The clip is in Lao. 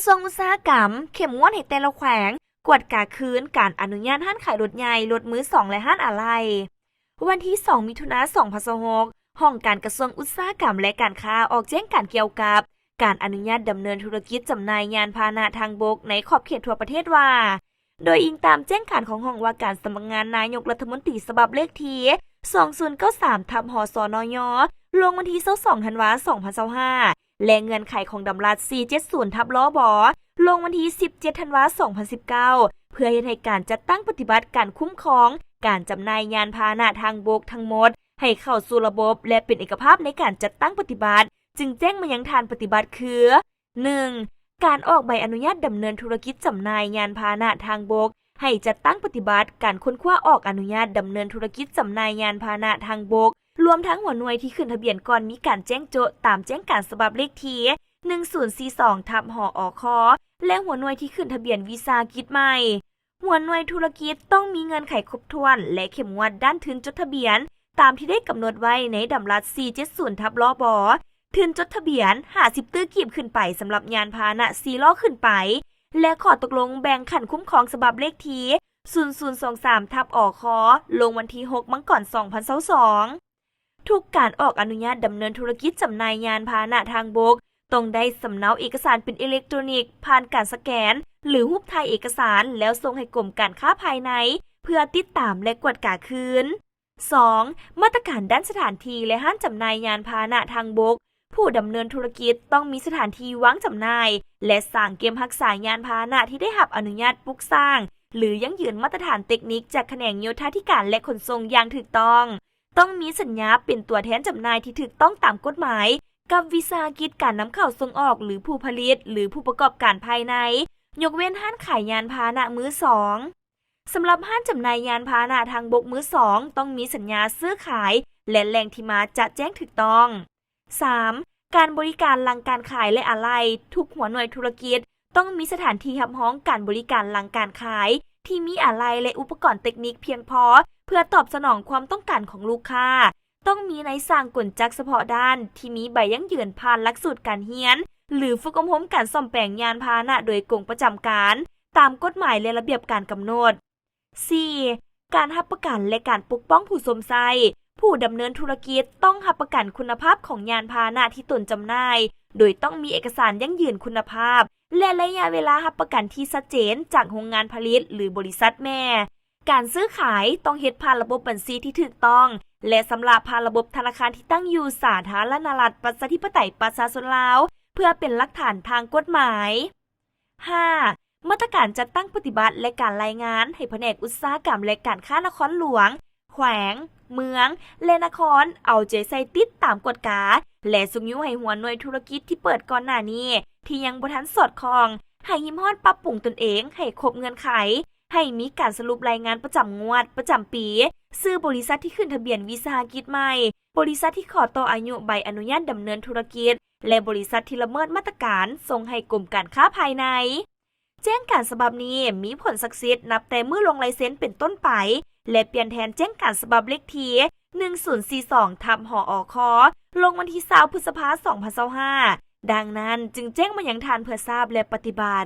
ສ່ວນອຸດສາຫະກຳ ເຂັ້ມງວດໃຫ້ແຕ່ລະແຂວງ ກວດກາຄືນການອະນຸຍາດຮ້ານຂາຍລົດໃຫຍ່, ລົດມືສອງ ແລະ ຮ້ານອາໄຫຼ່. ວັນທີສອງ ມິຖຸນາ ສອງພັນຊາວຫົກ ຫ້ອງການກະຊວງອຸດສາຫະກຳ ແລະ ການຄ້າ ອອກແຈ້ງການກ່ຽວກັບການອະນຸຍາດດຳເນີນທຸລະກິດຈຳໜ່າຍຍານພາຫະນະທາງບົກໃນຂອບເຂດທົ່ວປະເທດວ່າ, ໂດຍອີງຕາມແຈ້ງການຂອງຫ້ອງວ່າການສຳນັກງານນາຍົກລັດຖະມົນຕີ ສະບັບເລກທີສອງສູນເກົ້າສາມ ທັບ ຫສນຍ ລົງວັນທີຊາວສອງ ທັນວາ ສອງພັນຊາວຫ້າ ແລະ ເງື່ອນໄຂຂອງດຳລັດ ສີ່ເຈັດສູນ ທັບ ລບ ລົງວັນທີສິບເຈັດ ທັນວາ ສອງພັນສິບເກົ້າ ເພື່ອເຮັດໃຫ້ການຈັດຕັ້ງປະຕິບັດການຄຸ້ມຄອງການຈຳໜ່າຍຍານພາຫະນະທາງບົກທັງໝົດ ໃຫ້ເຂົ້າສູ່ລະບົບ ແລະ ເປັນເອກະພາບໃນການຈັດຕັ້ງປະຕິບັດ ຈຶ່ງແຈ້ງມາຍັງທ່ານປະຕິບັດຄື: ໜຶ່ງ ການອອກໃບອະນຸຍາດດຳເນີນທຸລະກິດຈຳໜ່າຍຍານພາຫະນະທາງບົກ ໃຫ້ຈັດຕັ້ງປະຕິບັດການຄົ້ນຄວ້າອອກອະນຸຍາດດຳເນີນທຸລະກິດຈຳໜ່າຍຍານພາຫະນະທາງບົກ ລວມທັງຫົວໜ່ວຍທີ່ຂຶ້ນທະບຽນກ່ອນມີການແຈ້ງໂຈະຕາມແຈ້ງການສະບັບເລກທີໜຶ່ງສູນສີ່ສອງ ທັບ ຫອຄ ແລະ ຫົວໜ່ວຍທີ່ຂຶ້ນທະບຽນວິສາຫະກິດໃໝ່. ຫົວໜ່ວຍທຸລະກິດຕ້ອງມີເງື່ອນໄຂຄົບຖ້ວນ ແລະ ເຂັ້ມງວດດ້ານທຶນຈົດທະບຽນ ຕາມທີ່ໄດ້ກຳນົດໄວ້ໃນດຳລັດ ສີ່ເຈັດສູນ ທັບ ລບ ທຶນຈົດທະບຽນ ຫ້າສິບຕື້ກີບຂຶ້ນໄປ ສຳລັບຍານພາຫະນະສີ່ລໍ້ຂຶ້ນໄປ ແລະ ຂໍ້ຕົກລົງແບ່ງຂັ້ນຄຸ້ມຄອງສະບັບເລກທີສູນສູນສອງສາມ ທັບ ອຄ ລົງວັນທີຫົກ ມັງກອນ ສອງພັນຊາວສອງ. ທຸກການອອກອະນຸຍາດດຳເນີນທຸລະກິດຈຳໜ່າຍຍານພາຫະນະທາງບົກ ຕ້ອງໄດ້ສຳເນົາເອກະສານເປັນເອເລັກໂຕຣນິກ ຜ່ານການສະແກນ ຫຼື ຮູບຖ່າຍເອກະສານ ແລ້ວສົ່ງໃຫ້ກົມການຄ້າພາຍໃນ ເພື່ອຕິດຕາມ ແລະ ກວດກາຄືນ. ສອງ ມາດຕະການດ້ານສະຖານທີ່ ແລະ ຮ້ານຈຳໜ່າຍຍານພາຫະນະທາງບົກ. ຜູ້ດຳເນີນທຸລະກິດຕ້ອງມີສະຖານທີ່ວາງຈຳໜ່າຍ ແລະ ສາງເກັບຮັກສາຍານພາຫະນະທີ່ໄດ້ຮັບອະນຸຍາດປຸກສ້າງ ຫຼື ຢັ້ງຢືນມາດຕະຖານເຕັກນິກຈາກຂະແໜງໂຍທາທິການ ແລະ ຂົນສົ່ງຢ່າງຖືກຕ້ອງ. ຕ້ອງມີສັນຍາເປັນຕົວແທນຈຳໜ່າຍທີ່ຖືກຕ້ອງຕາມກົດໝາຍ ກັບວິສາຫະກິດການນຳເຂົ້າສົ່ງອອກ ຫຼື ຜູ້ຜະລິດ ຫຼື ຜູ້ປະກອບການພາຍໃນ, ຍົກເວັ້ນຮ້ານຂາຍຍານພາຫະນະມືສອງ. ສຳລັບຮ້ານຈຳໜ່າຍຍານພາຫະນະທາງບົກມືສອງ ຕ້ອງມີສັນຍາຊື້ຂາຍ ແລະ ແຫຼ່ງທີ່ມາຈະແຈ້ງຖືກຕ້ອງ. ສາມ ການບໍລິການຫຼັງການຂາຍ ແລະ ອາໄຫຼ່. ທຸກຫົວໜ່ວຍທຸລະກິດຕ້ອງມີສະຖານທີ່ຮັບຮອງການບໍລິການຫຼັງການຂາຍ ທີ່ມີອາໄຫຼ່ ແລະ ອຸປະກອນເຕັກນິກພຽງພໍ ເພື່ອຕອບສະໜອງຄວາມຕ້ອງການຂອງລູກຄ້າ. ຕ້ອງມີນາຍຊ່າງກົນຈັກສະເພາະດ້ານທີ່ມີໃບຢັ້ງຢືນຜ່ານຫຼັກສູດການຮຽນ ຫຼື ຝຶກອົບຮົມການສ້ອມແປງຍານພາຫະນະໂດຍກົງປະຈຳການ ຕາມກົດໝາຍ ແລະ ລະບຽບການກຳນົດ. ສີ່ ການຮັບປະກັນ ແລະ ການປົກປ້ອງຜູ້ຊົມໃຊ້. ຜູ້ດຳເນີນທຸລະກິດຕ້ອງຮັບປະກັນຄຸນນະພາບຂອງຍານພາຫະນະທີ່ຕົນຈຳໜ່າຍ, ໂດຍຕ້ອງມີເອກະສານຢັ້ງຢືນຄຸນນະພາບ ແລະ ໄລຍະເວລາຮັບປະກັນທີ່ຊັດເຈນຈາກໂຮງງານຜະລິດ ຫຼື ບໍລິສັດແມ່. ການຊື້ຂາຍຕ້ອງເຮັດຜ່ານລະບົບບັນຊີທີ່ຖືກຕ້ອງ ແລະ ຊຳລະຜ່ານລະບົບທະນາຄານທີ່ຕັ້ງຢູ່ສາທາລະນະລັດ ປະຊາທິປະໄຕ ປະຊາຊົນລາວ ເພື່ອເປັນຫຼັກຖານທາງກົດໝາຍ. ຫ້າ ມາດຕະການຈັດຕັ້ງປະຕິບັດ ແລະ ການລາຍງານໃຫ້ພະແນກອຸດສາຫະກຳ ແລະ ການຄ້ານະຄອນຫຼວງ, ແຂວງ, ເມືອງ ແລະ ນະຄອນ ເອົາໃຈໃສ່ຕິດຕາມກວດກາ ແລະ ຊຸກຍູ້ໃຫ້ຫົວໜ່ວຍທຸລະກິດທີ່ເປີດກ່ອນໜ້ານີ້ ທີ່ຍັງບໍ່ທັນສອດຄ່ອງ ໃຫ້ຮິບຮອດປັບປຸງຕົນເອງໃຫ້ຄົບເງື່ອນໄຂ, ໃຫ້ມີການສະຫຼຸບລາຍງານປະຈຳງວດ, ປະຈຳປີ, ຊື່ບໍລິສັດທີ່ຂຶ້ນທະບຽນວິສາຫະກິດໃໝ່, ບໍລິສັດທີ່ຂໍຕໍ່ອາຍຸໃບອະນຸຍາດດຳເນີນທຸລະກິດ ແລະ ບໍລິສັດທີ່ລະເມີດມາດຕະການ ສົ່ງໃຫ້ກົມການຄ້າພາຍໃນ. ແຈ້ງການສະບັບນີ້ມີຜົນສັກສິດນັບແຕ່ມື້ລົງລາຍເຊັນເປັນຕົ້ນໄປ ແລະ ປ່ຽນແທນແຈ້ງການສະບັບເລກທີໜຶ່ງສູນສີ່ສອງ ທັບ ຫອຄ ລົງວັນທີຊາວ ພຶດສະພາ ສອງພັນຊາວຫ້າ. ດັ່ງນັ້ນ, ຈຶ່ງແຈ້ງມາຍັງທ່ານເພື່ອຊາບ ແລະ ປະຕິບັດ.